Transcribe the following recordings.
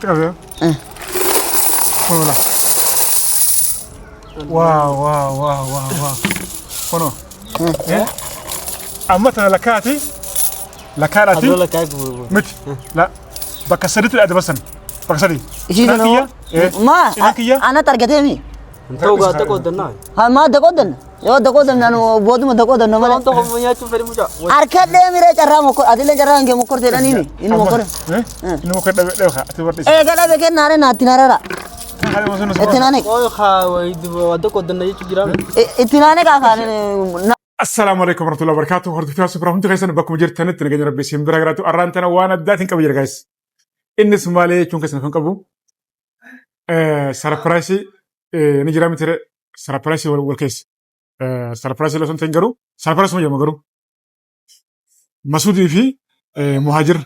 Qabe. Kunoo. Waaw waaw waaw waaw waaw. Kunoo. Amma tana lakkaati. Lakkaadhaati. Adoo lakkaa gubu. Miti. La. Bakka sadiitti adda basan. Bakka sadii. Ishii Cinaan sana kiyya. hoo? Maa Cinaan kiyya. anatti argateemi. Ta'uu gaa adda qoodannaa. Haa maa adda qooddanna? Yoo adda qooddanna anu booduma adda qooddanna malee. Waan tokko immoo nyaachuun fedhi mucaa. Harkadhee miree carraa mokkor atillee carraa hangee mokkortee dhaniimi inni mokkore. Inni mokkore dhabe dhabe haa. Ati barreessi. Eega dhabe kennaare naatti narara. Itti naane Ooy haa adda qooddanna jechuun jiraame. itti naane kaakaan. Assalaamu alaikum warahmatullahi wabarakatuh. Hordoftoota Supraa hundi keessan bakkuma jirtanitti nageenya Rabbii isin bira jiraatu. Arraan tana waan addaatiin qaba jira guys. Innis maalee jechuun keessan kan qabu sarpiraayisii ni jira miti sarpiraayisii wal keessa. Sarpiraayisii osoo hin ta'in garuu sarpiraayisii jedhama garuu. Masuudii fi Muhaajir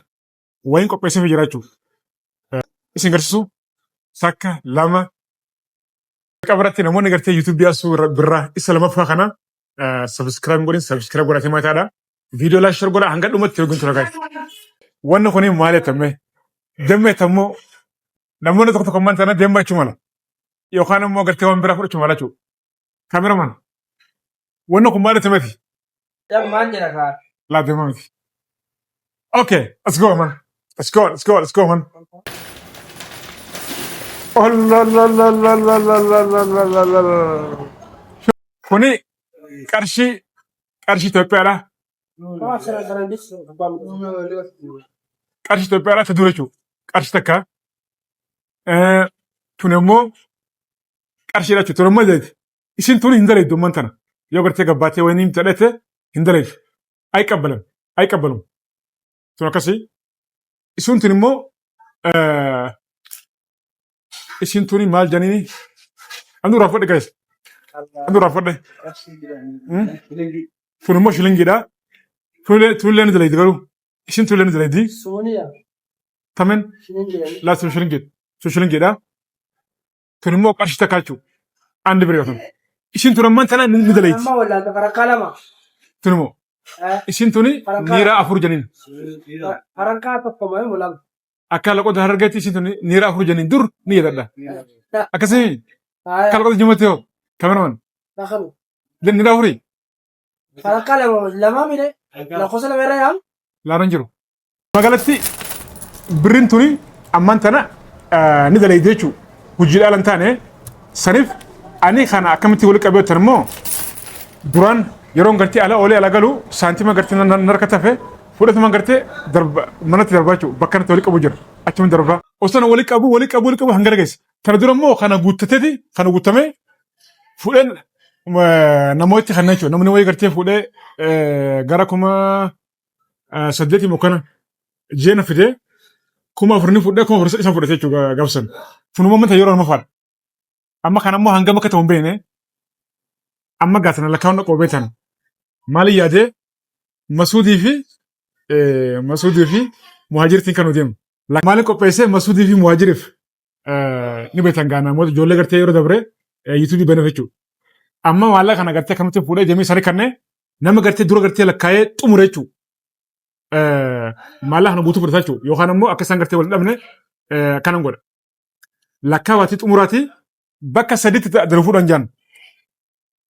wayiin qopheessee jira jechuudha. Isin garsiisu takka lama qabaratti namoonni gartee yuutuubii asuu birraa isa lamaffaa kana subscribe godhin subscribe godhatee maataadha. Viidiyoo laayik share godhaa hanga dhumatti yookiin tura gaayis. Wanni kun maal jettame? Deemma jettammoo namoonni tokko tokko ammaan tana deemma jechuu mala. Yookaan immoo gartee waan biraa fudhachuu mala jechuudha. Kaameraman wanni kun maal jettameti? Maal jedha kaa? Laa deemma miti. Okay, let's go man. Let's go, let's go, let's go man. Oh la la la la la la la la la la la la. Kuni qarshii qarshii Itoophiyaadha. Qarshii Itoophiyaadha ta dura jechuudha. Qarshii takka. Tun immoo qarshiidha jechuudha. Tun immoo jedheti. Isin tun hin dalaydu amman tana. Yoo gartee gabbaatee wayii ni jedhete hin dalaydu. Ay qabbalan. Ay qabbalu. Tun akkasii. Isin tun immoo isin tuni maal janiini? Andu irraa fudhe guys. Andu irraa fudhe. Tun immoo shilingiidha. Tunillee ni dalaydi garuu. Isin tunillee ni dalaydi. Tamen laa tun shilingiidha. Tun shilingiidha. Tun immoo qarshii takka jechuudha. Andi bira tun. Isin tun ammaan tana ni dalaydi. Tun immoo isin tuni niiraa afur janiin. Akka loqoda Harargeetti isin tun niiraa afur janiin dur ni jedhadha. Akkasii akka loqoda Jimmatti hoo kameraman niiraa afurii laaran jiru. Magaalatti birriin tuni ammaan tana ni dalaydi jechuudha. Hojii dhaala hin taane saniif ani kana akkamitti walitti qabee hojjetan immoo duraan yeroon gartee ala oolee ala galu saantima gartee nan harka tafe fudhatuma gartee darba manatti darbaa jechuudha. Bakka kanatti walitti qabu jira. Achuma darbaa. Osoo walitti qabu walitti qabu walitti qabu hanga geesse. Kana dura immoo kana guuttateeti kana guuttamee fuudheen namooti kana jechuudha. Namni wayii gartee fuudhee gara 8000 moo kana jeena fidee 4000 ni fudhee 4000 isa fudhate jechuudha gaafsan. Funuma mata yeroo nama faadha. Amma kana immoo hangam akka ta'u hin beekne amma gaatana lakkaa'uun dhaqoo beektan maali yaadee Masuudii fi Masuudii fi Muhaajirtiin kan deemu. Maaliin qopheessee Masuudii fi Muhaajiriif ni beektan gaa namoota ijoollee gartee yeroo dabre yuutuubii banuuf jechuudha. Amma maallaqa kana gartee akkamitti fuudhee deemee isaanii kannee nama gartee dura gartee lakkaa'ee xumure jechuudha. Maallaqa kana guutuu fudhata jechuudha. Yookaan immoo akka isaan gartee wal dhabne kanan godha. Lakkaawaatii xumuraatii bakka sadiitti darbu fuudhan jaan.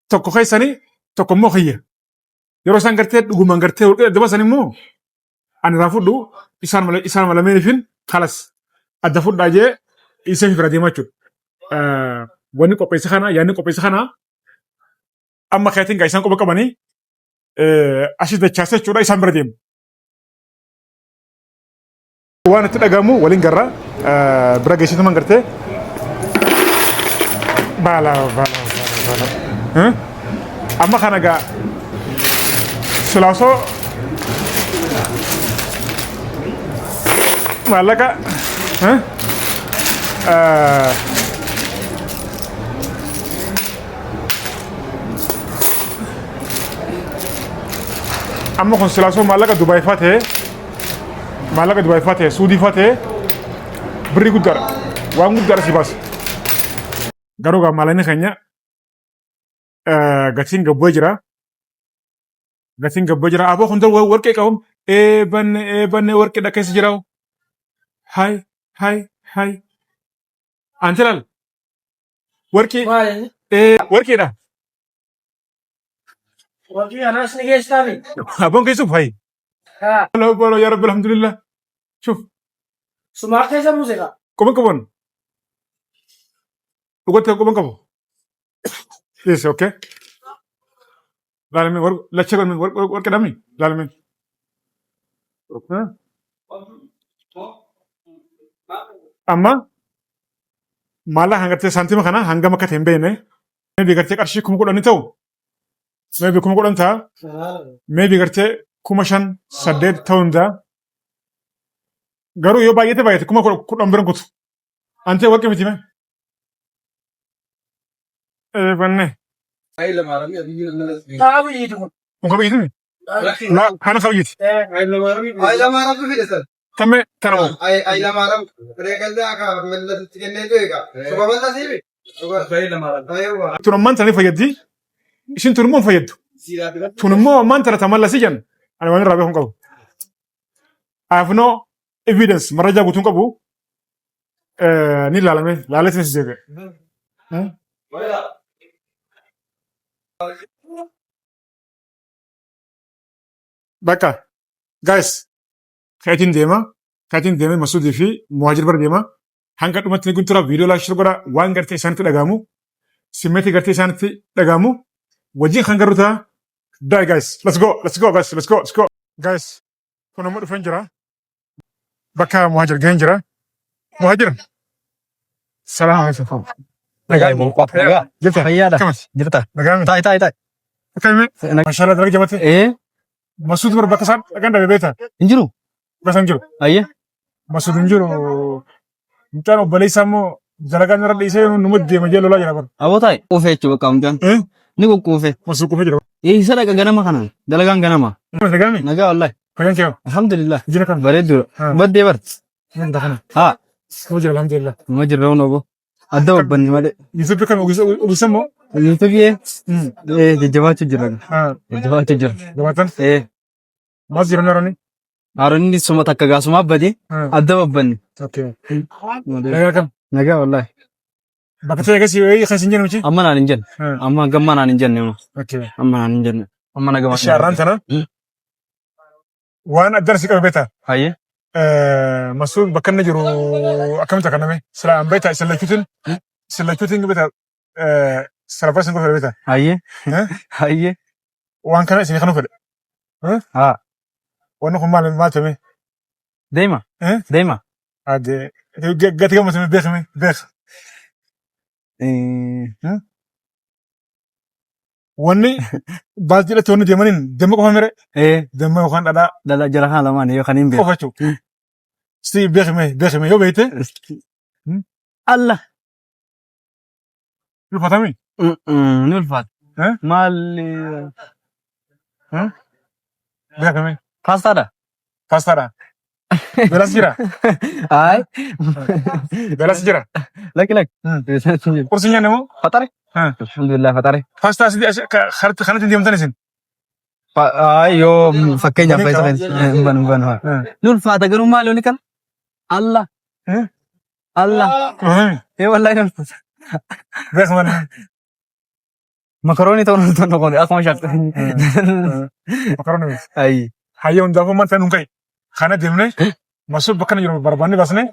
Tokko keessanii tokko immoo kiyya. Yeroo isaan gartee dhugumaan gartee wal qixa dabasan immoo ani irraa fudhu isaan mala isaan malameeniifin kalas adda fudhaa jee isa fi bira deemaa jechuudha. Wanni qopheessa kana yaadni qopheessa kana amma keetiin gaa isaan quba qabanii asii dachaasee jechuudha isaan bira deemu. Waan itti dhagahamu waliin garra bira geessituman gartee baala baala baala baala. Amma kana gaa silaasoo maallaqa amma kun silaasoo maallaqa Dubaay faa ta'ee maallaqa Dubaay faa ta'e Suudii faa ta'e birrii guddaadha. Waan guddaadha si baasa. Garuu gaa maallaqni keenya gatiin gad bu'ee jira. Gatiin gad bu'ee jira. Aboo kun dura warqee qabu. Ee banne ee banne warqee dha keessa jira. Hay hay Hay. Anti laal. Warqii. Maali? Warqiidha. Warqii kanaas ni geessitaami. Abboon keessuuf hayi. Haa. Allahu akbar ya Rabbi alhamdulillah. Shuf. Sumaa keessa buuse kaa. Quban qabuun. Dhugatti quban qabu. Yes, okay. Laalame lacha godhame warqii dhami. Laalame. Okay. Amma maallaqa hangartee saantima kana hangam akka ta'e hin beekne. Maybe gartee qarshii 10,000 ta'u. Maybe 10,000 ta'a. Maybe gartee 5,000 8 ta'uu danda'a. Garuu yoo baay'ate baay'ate 10,000 bira kutu. Antee warqii miti mee? Banne. Taa biyyiiti kun. Kun kabiyyiiti mi? La kana kabiyyiiti. Tamme tana moo. Tun ammaan tana ni fayyaddi. Isin tun immoo hin fayyaddu. Tun immoo ammaan tana tamallasii jenna. Ani waan irraa beeku hin qabu. I have no evidence marajaa guutuu hin qabu. Ni ilaalame laaleetiin si jeeqe. Bakka guys ka'itiin deema ka'itiin deemee Masuudii fi Muhaajir bira deema hanga dhumatti ni guntura viidiyoo laashir godha waan gartee isaanitti dhagaamu simmeetii gartee isaanitti dhagaamu wajjin kan garuu ta'a. Die guys, let's go, let's go guys, let's go, let's go. Guys, kun ammoo dhufeen jira. Bakka Muhaajir gaheen jira. Muhaajir. Salaam alaikum. Nagaa immoo. Nagaa. Jirta? Fayyaadha. Akkamas? Jirta. Nagaa miti. Taa'i taa'i taa'i. Akkami? Mashallah dalaga jabate. Ee Masuud bar bakka isaan dhaqan dhabe beekta. hin jiru. Bakka isaan jiru. Ayyee. Masuud hin jiru. Mucaan obboleessaa immoo dalagaa nurra dhiisee numa deema jee lolaa jira bar. Aboo taa'i. Quufee jechuudha bakka mucaan. Eh? Ni quufe. Masuud quufee jira. Ee isa dhaqa ganama kanaan. Dalagaan ganama. Nagaa mi? Nagaa wallahi. Fayyaan kee hoo? Alhamdulillah. Jira kam? Bareedduudha. Haa. Baddee bar. Wanta kana. Haa. Kuma jira alhamdulillah. Numa jirra hunoo boo. Adda babbanne malee. Yusuf kam ogisa immoo? Yuutuubii ee jajjabaachuu jira. Haa. Jajjabaachuu jira. Gabaatan Ee maas jiran harooni? haaronni suma takka gaasumaa badee Haa. adda babbanne. Okay. Nagaa kam? Nagaa wallahi. Bakka ta'e akkasii wayii kan isin jennu miti? Amma naan hin jenne. Haa. Amma gamma naan hin jenne. Okay. Amma naan hin jenne. Amma nagaa Ishee har'aan tana waan addaan si qabe beektaa? Hayyee. Masuud bakka inni jiru akkamitti akka name sila an beektaa isin lachuutiin isin lachuutiin beektaa sarafaa isin godhe beektaa? Hayyee. Eh? Hayyee. Waan kana isin kanu fedhe. Haa. Wanni kun maal maal ta'e? Deema. Eh? Deema. Ade gati gammatame beekame beeka. Wanni baas jedhatti wanni deemaniin damma qofa mire Ee damma yookaan dhadhaa dhala jara kana lamaan yoo kan hin beeku. qofa jechuudha. Si beekame beekame yoo beekte Allah. ulfatame. Ni ulfaata. Eh? Maal Beekame paastaadha? paastaadha. Belas jira Ay. belas jira. Lakki lakki. Qursi nyaanne moo Faxare. Alhamdulillah faxare. Paastaa asii kanatti deemtan isin. Ay yoo fakkeenyaaf Banii isa qaba. hin banu hin banu. Ni ulfaata garuu maal yooni kana? Allah. Eh? Allah. Ee wallahi ni ulfaata. Beekama. Makaroonii ta'uu hin ta'u akkuma shaakka. Makaroonii miti. Ayi. Hayyee hundaafuu manta nuun ka'i. Kana deemnee masuu bakka inni jiru barbaannee baasnee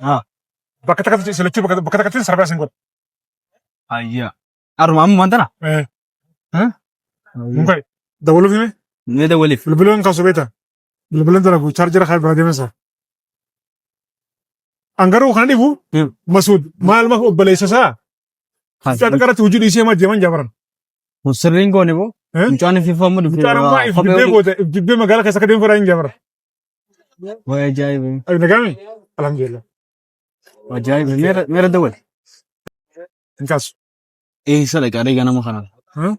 bakka takkatti silachuu bakka takkatti sarbaa isin godha. Ayyaa. Aruma amma wanta na. Nuun ka'i. Dabaluuf hime Mee dawwaliif. bilbiloon kaasu beekta. Bilbiloon dalagu chaarjera kaa bira deemansa. An garuu kana dhibu Masuud maal maaf obboleessa isaa Mucaan qaratti hojii dhiisee maa deeman jaabaran. Kun sirriin goone boo. Eh? Mucaan if amma dhufe. Mucaan ammaa if dibbee goota if dibbee magaalaa keessa akka deemu fedhaa hin jaabaran. Waa ajaa'iba. Ay nagaami? Alhamdulillah. Ajaa'iba. Meera meera dawwal. Hin kaasu. Eessa dhaqa ree ganama kanaan? Hmm?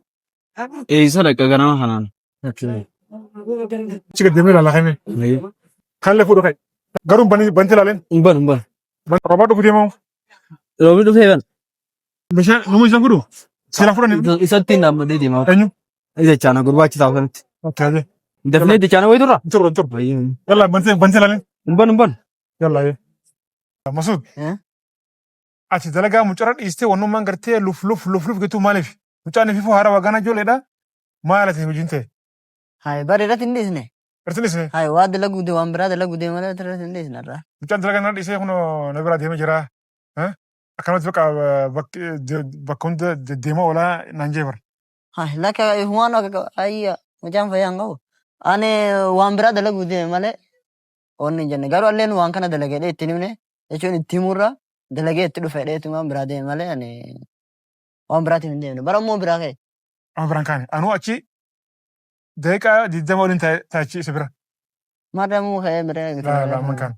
Eessa dhaqa ganama kanaan? Okay. Achi gad deemee ilaalaa kame. Kan illee fuudhu ka'i. Garuu banti ilaaleen. Hin banu hin banu. Roobaa dhufu deemaa. Roobni dhufee bana. Bishaan nama isaan fudhu. Seera fudhanii. Isatti hin dhaabbatee deema. Eenyu? Isa chaana gurbaachisaa sanatti. Okay. Dafnee itti chaana wayii turra. Hin turre hin turre. Yalla banti banti ilaaleen. Hin banu hin banu. Yalla. Masuud. Eh? Ati dalagaa mucarra dhiistee wannummaan gartee luf luf luf luf jettuu maaliif? Mucaan ififuu haara wagana ijoolleedha. Maal ati hojiin ta'e? Hayi bari irratti hin dhiisne. Irratti hin dhiisne. Hayi waa dalaguu dee waan biraa dalaguu dee malee irratti hin dhiisne irraa. Mucaan dalagaa na dhiisee kunoo na biraa deemee jira. Akkanumatti bakka bakka hunda deddeemaa oolaa naan jee bara. Hayi lakka waan akka ayya mucaan fayyaa hin qabu. Ani waan biraa dalaguu deeme malee wanni hin jenne garuu alleen waan kana dalagee itti hin himne jechuun itti himurra dalagee itti dhufe dheetu waan biraa deeme malee ani waan biraatiif hin deemne. Bara immoo biraa ka'e. Amma biraan kaane. Anuu achi daqiiqaa 20 waliin taa'e achi isa bira. Maadamuu ka'ee bira. Laa laa amma kaane.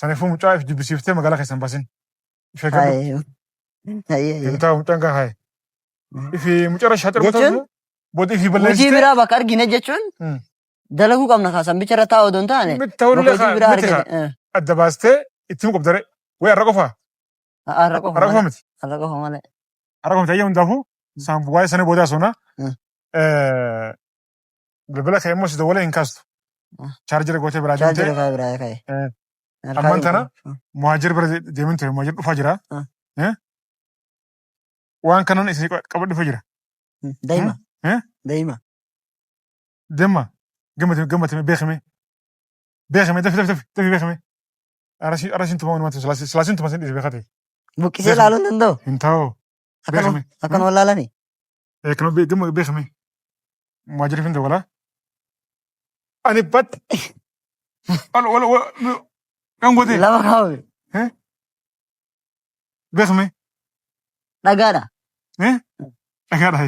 Saniifuu mucaa if jibbisiiftee magaalaa keessan hin baasin. If eeggadhu. Hayi. Hayi. Hin taa'u mucaan kan haye. Ifi mucaa irra shaaxir Jechuun booda ifi hojii balleessitee. biraa bakka argine jechuun dalaguu qabna kaasan bicha irra taa'u odoo hin taane Miti ta'uu bakka illee hojii biraa miti kaa argine. adda baastee itti himu qabdare. Wayi har'a qofaa? Har'a qofa Har'a qofa malee. miti. Har'a qofa malee. Har'a qofa miti. Ayya hundaafuu saan waa'ee sana boodaa soona. Bilbila kee immoo si dawwalee hin kaastu. Chaarjera gootee biraa Chaarjera deemtee ka'ee biraa ka'e. Ammaan tana muhaajir bira deemin ture muhaajir dhufaa jira. Waan kanan isin qabadhu dhufee jira. Daa'ima. Daa'ima. Deema gammate gammate beekame beekame dafi dafi dafi dafi beekame. Arasiin tuma waanuma silaasiin tuma sin dhiise beekate. Buqqisee ilaaluu hin danda'u. Hin ta'u. Beekame. Akkanuma wallaalani. Kanuma gama beekame. Muhaajir fin dawwala. Ani bat. Wal wal wal kan goote. Lama kaa'ame. Beekame. Dhagaadha. Dhagaadha.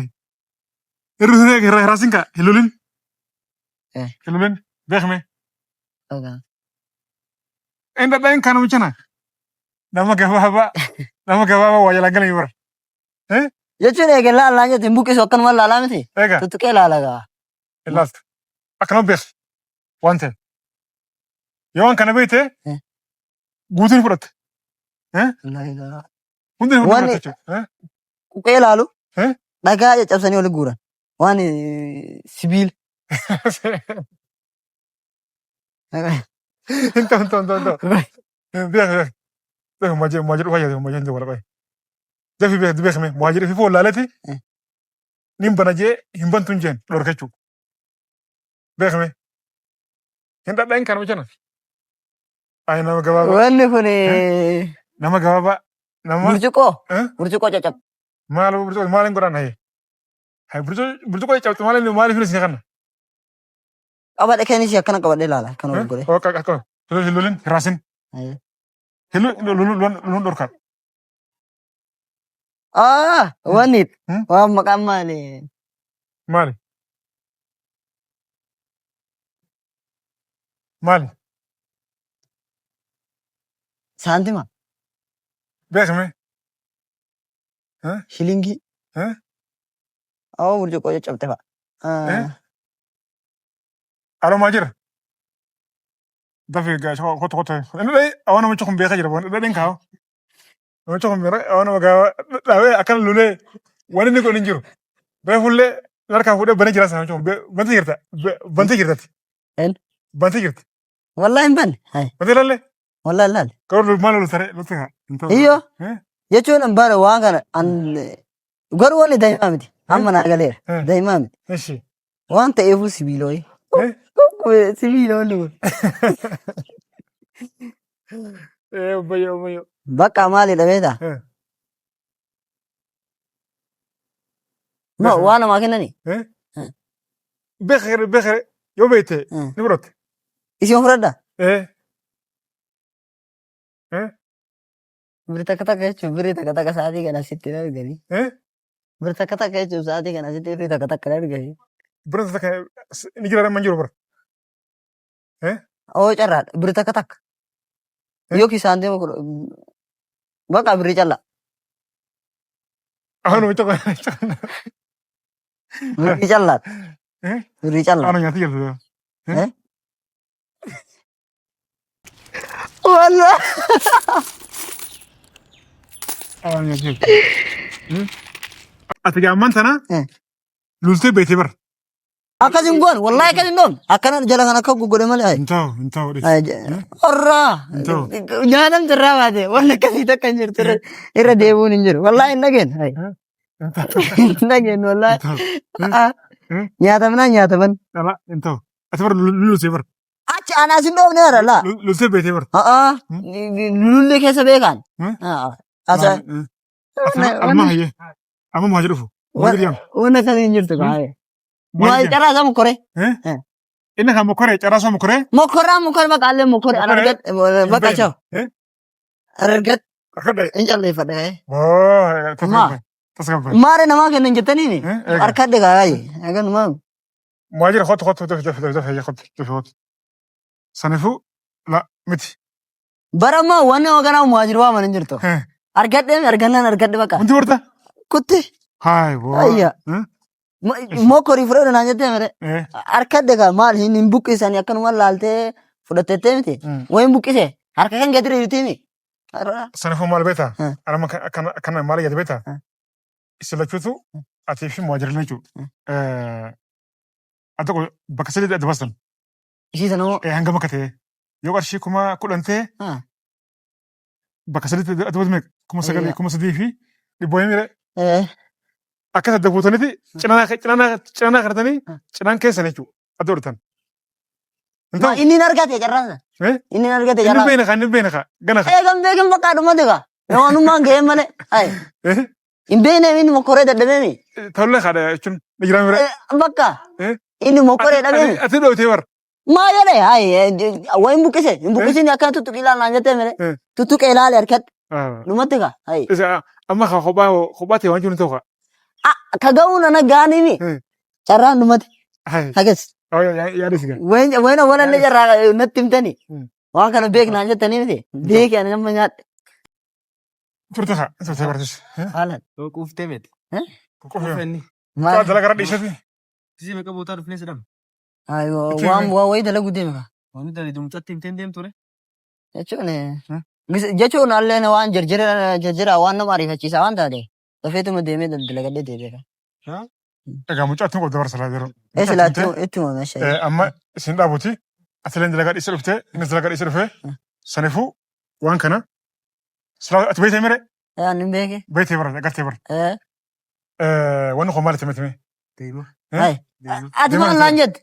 Irri hiraasin kaa hin lolin. Hin lolin beekame. Dhagaa. Inni dhadhaan kan namicha na. Nama gabaabaa nama gabaabaa waa jalaan galanii bara. Jechuun eega laalaa jette hin buqqisu akkanuma laalaa miti. Egaa Tuttuqee laala gaa. hin laaltu. Akkanuma beektu waan ta'eef. Yoo waan kana beekte guutuu ni fudhatte. Hundi ni Wanni- fudhatte jechuudha. Quqee laalu Eh? dhagaa caccabsanii walitti guuran. Waan sibiila. Hin ta'u hin ta'u hin ta'u hin ta'u. Beek beek. Beek muhaajir muhaajir dhufaa jirti muhaajir hin ta'u Dafi beek beekme muhaajir fi fuullaaleeti. Nin bana jee hin bantu hin jeen dhorka jechuudha. Beekme. Hin dhadhaan kan hojjana. Ay nama gabaabaa. Wanni kun Nama gabaabaa. Nama burcuqqoo Eh? burcuqqoo caccab. Maal burcuqqoo maal hin godhan haye. Haye burcuqqoo caccabtu maal maaliif hin kana? Qabadhe kennis akkana qabadhe ilaala akkana ol godhe. Akka akka hin lolin hin raasin. Hin lolun dhorkaa. Ah wanni Hmm? waan maqaan maali? Maali? Maali? Saantima Beekame. shilingii. Eh? Awwa burcuqqoo caccabte fa'a. Eh? Aloo jira. Dafi kottu kottu. Inni dhahee awwa namichi kun beekaa jira. Dhadheen kaa'u. Namichi kun beekaa awwa nama gaaba dhaabee akkana lulee waan inni godhu hin jiru. Reefullee harkaa fuudhee banee jira namichi kun bantee jirta. Bantee jirtati. En? Bantee jirti. Wallahi hin banne. Hai. Bantee ilaalle. Wallahi ilaali. Garuu maal lolu taree loltu kaa. Iyyoo. Jechuun bara waan kana an garuu wanni daa'imaa miti. Amma naa galeera. Daa'imaa miti. Ishi. Waan ta'eefuu sibiila wayii. Sibiila wanni kun. Obbayyo obbayyo. Bakka maalidha beektaa? No waa namaa kennani. Beekere beekere yoo beekte ni fudhatte. Isin fudhadha. Birri takka takka jechuun birri takka takka sa'aatii kana sitti hin argani. Birri takka takka jechuun sa'aatii kana sitti birri takka takka hin argani. Birri takka ni jira amma hin jiru bara. Oo carraadha birri takka takka. Yookiin saantima kudha bakka birri callaa. Afaan namicha kun. Birri callaadha. Birri callaa. Afaan nyaata jirtu. Wallah. Afaan nyaata jirtu. Ati gaamman sana lultee beekte bara. Akkas hin goone wallahi akkas hin dhoofne. Akkana jala kan akka guggodhe malee. Hin ta'u hin ta'u dhiisi. Orraa Hin ta'u. nyaatamti irraa baate wanni akkasii takka hin jirtu irra deebi'uun hin jiru. Wallahi hin dhageenye. Hin ta'u. Hin dhageenye wallahi. Hin ta'u. Nyaatamnaan nyaataman. Dhala hin ta'u. Ati bar lullusee bar. Achi anaas hin dhoofne bara laa. Lultee beetee bar. Lullee keessa beekaan. Asa Amma hayyee. Amma maa jedhufu. Wanni akkasii hin jirtu kaa'ee. Maal carraa isaa mokkoree. Inni kan mokkoree carraa isaa mokkoree. Mokkoraa mokkoree maqaalee mokkoree an argat bakka chaw. Argat Harkadha. hin calleeffadhe kaa'ee. Oo tasgabbaa'e. Maare namaa kennan jettaniini. Harkadhe kaa'ee. Akkanumaa. Muhaajira kottu kottu dafi dafi dafi dafi kottu dafi kottu. Saniifuu la miti. Bara ammaa wanni nama kanaa muhaajir waaman hin jirtu. Argadhee argannaan argadhe bakka. Wanti barta? Kutti. Haay boo. Ayya. Mokkorii fudhadhu naan jettee mere. Harkadhe kaa maal hin buqqisanii akkanuma laaltee fudhattettee miti. Wayi hin buqqise harka kan gadi riirtiimi. Saniifuu maal beektaa? Anama akkana maal yaada beektaa? Isin lachuutu atii fi muhaajirri jechuudha. Al tokko bakka sadii adda baastan. Ishii sana hoo. Hangam akka ta'e yoo qarshii 10,000 ta'e bakka sadiitti adda baastan meeqa? 9,000 3,100 miire. Akkas adda buutaniiti cinaa cinaa cinaa kadhatanii cinaan keessan jechuudha adda godhatan. Hin ta'u. Inni hin argate carraa. Inni hin argate Inni carraa. beena kaa inni beena kaa gana kaa. Eegan beekan bakka dhumate kaa. Waanummaan ga'ee malee. Hin beekne inni mokkoree dadhabeemi. Tollee kaadha jechuun ni jiraa mire. Bakka inni mokkoree dhabeemi. Ati dhootee bar. Maa jedhe hayi waa hin buqqise hin buqqisin akkana tuttuqi ilaal naan jettee mire. Tuttuqee ilaali harkatti dhumatti kaa hayi. Isa amma ka kophaa kophaa ta'e waan jiru ta'u kaa. Ka ga'uun ana gaaniimi carraan dhumate Hayi. hagas. Yaada si gaa. Wayin awwalallee carraa natti himtani. Waan kana beek naan jettanii miti. Beeki ani nama nyaadhe. Turte kaa turte barsiis. Haalan. Quuftee miti. Quufee. Quufenni. Maal? Dalagaa irra dhiisati. Sisi meeqa bootaa dhufnee sidhame. Waan waan wayii dalaguu deeme kaa. Wanni dalii mucatti himtee deemtu re. Jechuun jechuun allee waan jarjara jarjara waan nama ariifachiisaa waan taate dafeetuma deemee dalagadhee deebi'e kaa. Egaa mucaatti qabda barsa laa yeroo. Ee silaa itti himame shayii. Amma isin dhaabuti. Atileen dalagaa dhiisee dhuftee innis dalagaa dhiisee dhufee saniifuu waan kana silaa ati beektee mire Ee ani hin beeke. beektee bara agartee bara. Wanni kun maal itti himee? Deema. Hai. Deema. Ati maal naan jette?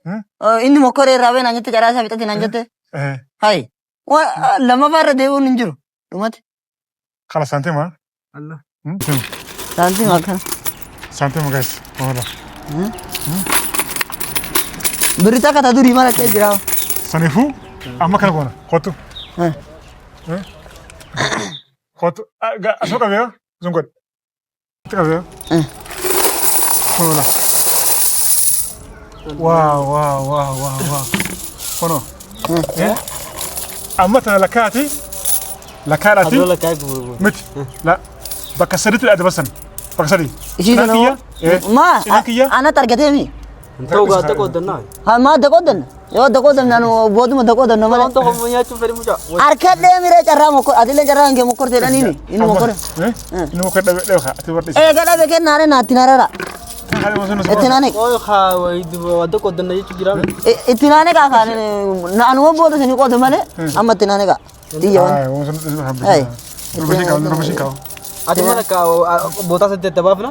Inni mokkoree irraa ba'e naan jette caraa isaa fixate naan jette. Hai. Lammaffaa irra deebi'uun hin jiru. Dhumate. Kala saantima. Allah. Saantima akkana. Saantima guys. Wala. Birri takka ta durii maal akka jira. Saniifuu amma kana goona. Kottu. Kottu. Asuma qabee sun godhe. Qabee. Kun wala. Waaw waaw waaw waaw waaw. Kunoo. Amma tana lakkaati. Lakkaadhaati. Adoo lakkaa gubu. Miti. La. Bakka sadiitti adda basan. Bakka sadii. Ishii Cinaan sana kiyya. maa Cinaan kiyya. anatti argateemi. Ta'uu gaa ta'uu qoodannaa. Haa maa adda qoodanna. Yoo adda qoodanna anu booduma adda qoodanna malee. Waan tokko nyaachuun fedhi mucaa. Harkadhee miree carraa mokkor atillee carraa hin kee mokkortee dhaniini inni mokkore. Inni mokkore dhabe dhabe kaa ati barreessi. Eega dhabe kennaane naatti narara. Itti naane Ooy haa adda qoodanna jechuun jira. itti naane kaa kaan anuma booda isin qoodu malee amma itti naane kaa. Xiyya waan. Ay. Ati mana kaa bootaa saddeet tabaafna.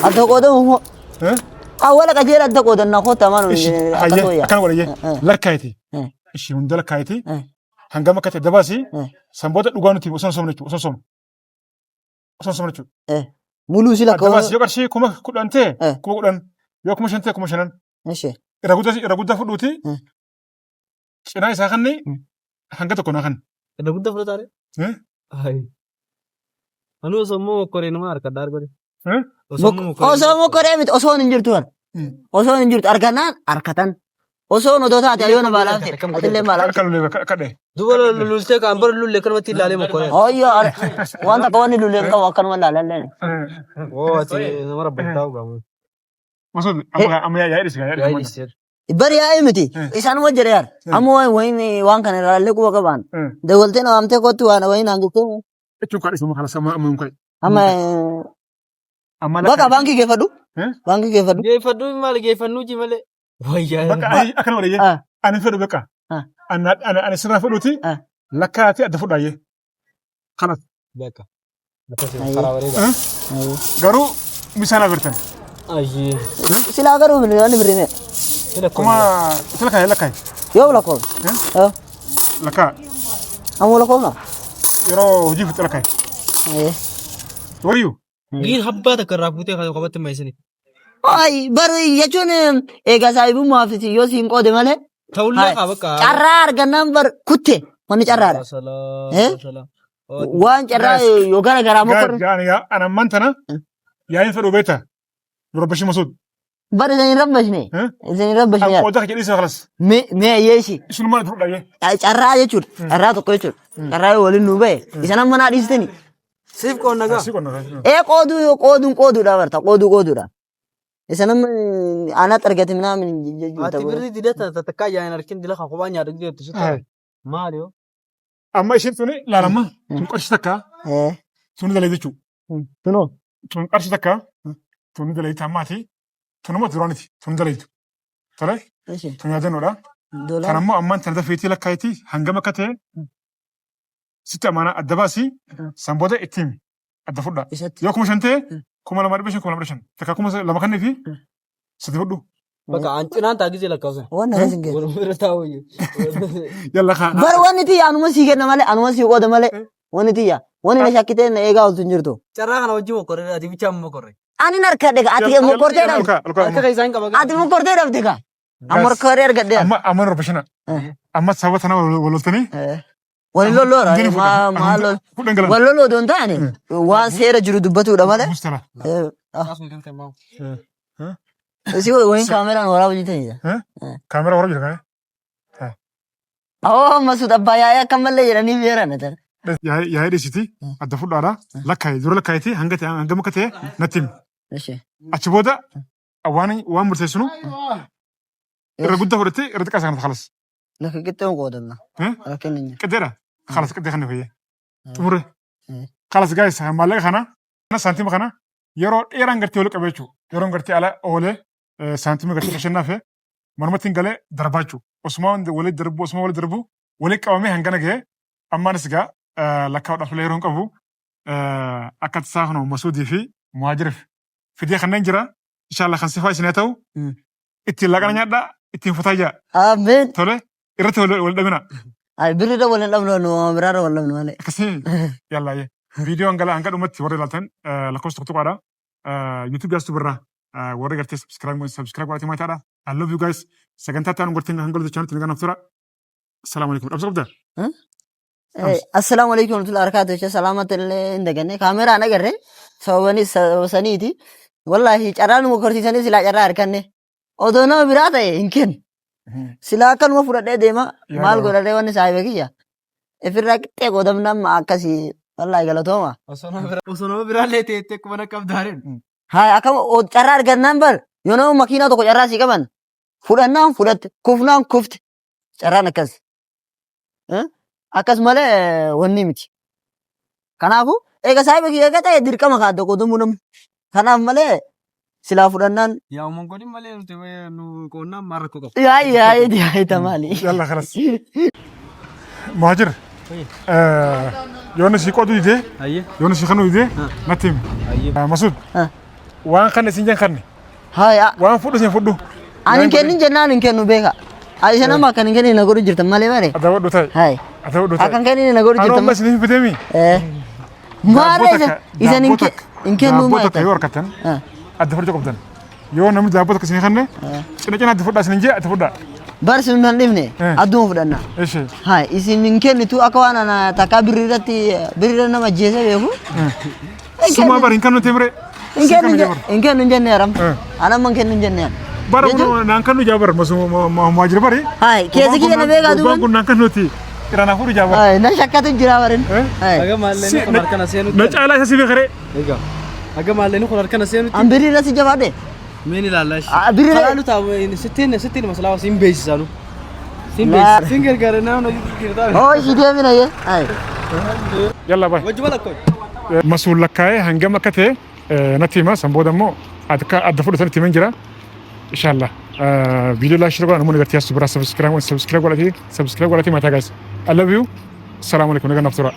Adda qoodamu immoo. Awwala qajeela adda qoodanna kottaa maal akka tooyyaa. Akkana godhayyee lakkaayiti. Ishii hunda lakkaayiti. Hangam akka ta'e dabaasi. Sanboota dhugaa nuti osoo hin somne jechuudha. Osoo hin somne. Osoo hin somne jechuudha. Muluu si Adda baasi lakkaa'u. yoo qarshii 10,000 ta'e 10,000 yoo 5,000 ta'e 5,000. Irra guddaa irra guddaa fudhuuti. Cinaa isaa kanni hanga tokko naa kan. Irra guddaa fudhataare. Anuu osoo immoo mokkoree nama harkadhaa argate. Osoo mokkoree miti osoon hin jirtu bara. Osoon hin jirtu argannaan harkatan. Osoon odoo taate ayyoona baalaaf ta'e. Atillee baalaaf Akka lulee kadhee. Duuba lultee kaan bara lullee kanumatti ilaalee mokkoree. Hoyyoo waan takka wanni lullee hin qabu akkanuma ilaalallee. Oo ati nama rabbantaa gaamu. Masood amma amma yaa'ii dhisi yaa'ii dhisi. Bari yaa'ii miti. Isaanuma jedhe yaar. Amma waan wayin waan kana irraallee quba qabaan. Dawaltee na waamtee kottu waan wayin naan jettee. Jechuun kadhisuuma kana sama amma hin Amma Amma bakka baankii geeffadhu. Eh? Baankii geeffadhu. Geeffadhu maali geeffannuu ji malee. Wayyaa. Bakka ani akkana godhe Ah. ani fedhu bakka. Ah. Ani sirraa fedhuti Ah. lakkaa'aati adda fudhaayyee. Kanas Bakka. Akkasii Ayyee. karaa bareedaa. garuu bishaan agartan. Ayyee. Silaa garuu miliyoonni birrii meeqa? Sila Kuma isa lakkaa'e lakkaa'e Yoo lakkoofne. Eh? Yoo. Lakkaa Ammoo lakkoofna? yeroo hojii fixe lakkaa'e. Ayyee. Wayyuu. Giin habbaa takka irraa fuutee kan qabatti maisini. Ay, baru jechuun egaa saahibummaaf yoo siin qoode malee. Ta'ullee kaa bakka. Carraa argannaan bar kutte wanni carraadha. Eh? Waan carraa yoo gara garaa mokorre. Ani ammaan tana yaa'iin fedhu beekta. Dura Bashir Masuud. Bar isin hin rabbashne. Eh? Isin hin rabbashne. An Yaad. qooda jedhii isa kalas. Mee mee yeeshi. Isunumaan itti fudhayyee. Carraa jechuudha. Carraa tokko jechuudha. Carraa yoo waliin nuu bahe. Isan amma naa dhiistani. Siif qoonna gaa. Si qonna. Ee qooduu yoo qooduun qooduudha barta qooduu qooduudha. Isan amma anatti argate minaamin jechuudha. Ati birrii dila takkaa jaaniin harkin dila kan kophaa nyaata jettu sitti. Maali yoo? Amma isheen tuni laalama. Tun qarshii takka Eh. tuni dalee jechuudha. Tunoo. Tun qarshii takka tuni dalee ammaati. Tunuma duraaniti tuni daleetu. Tole tun yaadannoodha. Doolaara. Kan ammoo ammaan tana dafeetii lakkaayitii hangam akka ta'e sitti amaanaa adda baasii san booda itti himi adda fudhaa. Isatti. Yoo 5,000 ta'e 2,500 2,500 takka 2,000 kannii fi sadi fudhu. Bakka an cinaan taa gizee lakkaa'usan. Waan akkas hin kennu. Waluma bira taa'u iyyuu. Yalla kaa. Bar wanni tiyya anuma sii kenna malee anuma sii qooda malee wanni tiyya wanni na shakkitee na eegaa oltu hin jirtu. Carraa kana wajjin mokorree ati bichaa mokorree. Ani narkadhe ka ati mokortee dhabde. Harka keessaa hin qaba. Ati mokortee dhabde ka. An morkoree argadhe. Amma amma rorbashina. Amma sababa tana waloltanii. Wal lolloora Hundeen maa fudhan. maa lol. Fudhan galan. Wal lolloo odoo hin taane waan seera jiru dubbatudha malee. Mustala. Si wayin kaameraan waraaba jirtanidha. Kaameraa waraaba jira kaa. Awoo Masuud abbaa yaa'ee akka mallee jedhanii beeran. Yaa'ee dhiisiti adda fudhaadha. Lakkaa'e dura lakkaa'eeti hanga ta'e hangam akka ta'e natti himi. Achi booda waan waan murteessinu irra guddaa fudhattee irra xiqqaa sana kalas. Lafa qixxeen qoodamna. Rakkinni hin jiru. Qixxeedha. Kalas qixxee kana fayyee. Xumure. Kalas gaayis maallaqa kana saantima kana yeroo dheeraan gartee wal qabee jechuudha. Yeroo gartee ala oolee saantima gartee bashannaafe manumatti hin galee darbaa jechuudha. Osuma walitti darbu osuma walitti darbu walitti qabamee hangana gahee ammaanis egaa lakkaa'uudhaaf illee yeroo hin qabu akka tasaa kana Masuudii fi Muhaajiriif fidee kanneen jira. Inshallah kan sifaa isin haa ta'u ittiin laaqana nyaadhaa ittiin fataa jaa Ameen. tole irratti wal dhabina. Ay birriirra wal hin dhabnu nu biraarra wal dhabnu malee. Akkasii yalla yee. Viidiyoo hanga hanga dhumatti warri ilaaltan lakkoofsa tokko tokkodha. YouTube jaastu birraa warri gartee subscribe subscribe godhatee maataadha. I love you guys. Sagantaa ta'an gorteen hanga lolta chaanatti nagaan tura. Assalaamu alaikum. Dhabsa qabda? Assalaamu alaikum warahmatullahi wabarakatuh. Jecha salaamatti illee hin daganne kaameraan agarre sababani sababa saniiti. Wallaahi carraa nu mokorsiisanii silaa carraa harkanne. Odoo nama biraa ta'e hin kennu. Silaa akkanuma fudhadhee deema Yaa maal nama. godhadhee wanni saahiba kiyya. Ifirraa qixxee qoodamna amma akkasii wallaahi galatooma. Osoo nama biraallee teettee akkuma na qabdaaren. Haa akkam carraa argannaan bar yoo nama makiinaa tokko carraa sii qaban fudhannaan fudhatte kufnaan kufte carraan akkas. Akkas malee wanni miti. Kanaafuu eega saahiba kiyya eega ta'e dirqama kaadda qoodamuu namni. Kanaaf malee silaa fudhannaan Yaa uuman godhin malee nuti nu qoonnaan maal rakkoo qaba. Yaa'i yaa'i yaa'i tamaali. Yalla khalas. Muhaajir. Yoon si qooduu didee Ayyee. yoon si kanuu didee natti himi. Ayyee. Masuud. Waan kanne siin jan kanne. Haa Waan fudhu siin fudhu. ani hin kennin jennaan hin kennu beeka. Ani isa nama akkan hin kennin na godhu jirtan malee bare. Adabadhu ta'e. Hayi. Adabadhu ta'e. Akkan kennin na godhu Anoo jirtan amma isiniif biteemi. malee. Maarree isa isan hin kennu Daabboo maal takka yoo harkattan adda fudhachuu qabdan. Yoo namni daabboo takka isinii kenne cina cina adda fudhaa isinin jee adda fudhaa. Bar isin hin dhifne Eh. adduma fudhanna. Ishi. Hayi isin hin kennitu akka waan ana takkaa birrii irratti birrii irra nama ajjeese beeku. Sumaa bar hin kennu timre. Hin kennu hin kennu hin jenne yaram. Eh. Ana amma hin kennu hin jenne yaram. Bara kun naan kennu jaa bar muhaajir bari. Hayi keessa kiyya na beekaa Gurbaan duuban. kun naan kennuti. Iraan hafuudhu jaa bar. Hayi na shakkatu jira barin. Eh? Hayi. Haga maalleen kun harkana seenutti. Na caalaa isa si beekare. Egaa. Haga maalleen kun harkana seenutti. An birrii irra si jabaadhe. Meen ilaallaa ishee. Ah, birrii Karaa nu taa'u sittiin sittiin masalaa siin beeksisaa nu. Siin Laa. beeksisa. Siin gargaara nama hojii jirtaa. Oo ishii deemina yee. Hayi. Yalla baay. Wajjuma lakkoo. Masuun lakkaa'ee hangam akka ta'e natti hima san booda immoo Akka adda fudhatan itti himeen jira. Inshallah. Viidiyoo like share godhaa, namoonni gartee as biraa subscribe godhatee mataa guys. I love you. Assalamu alaikum. Nagaa naaf tura.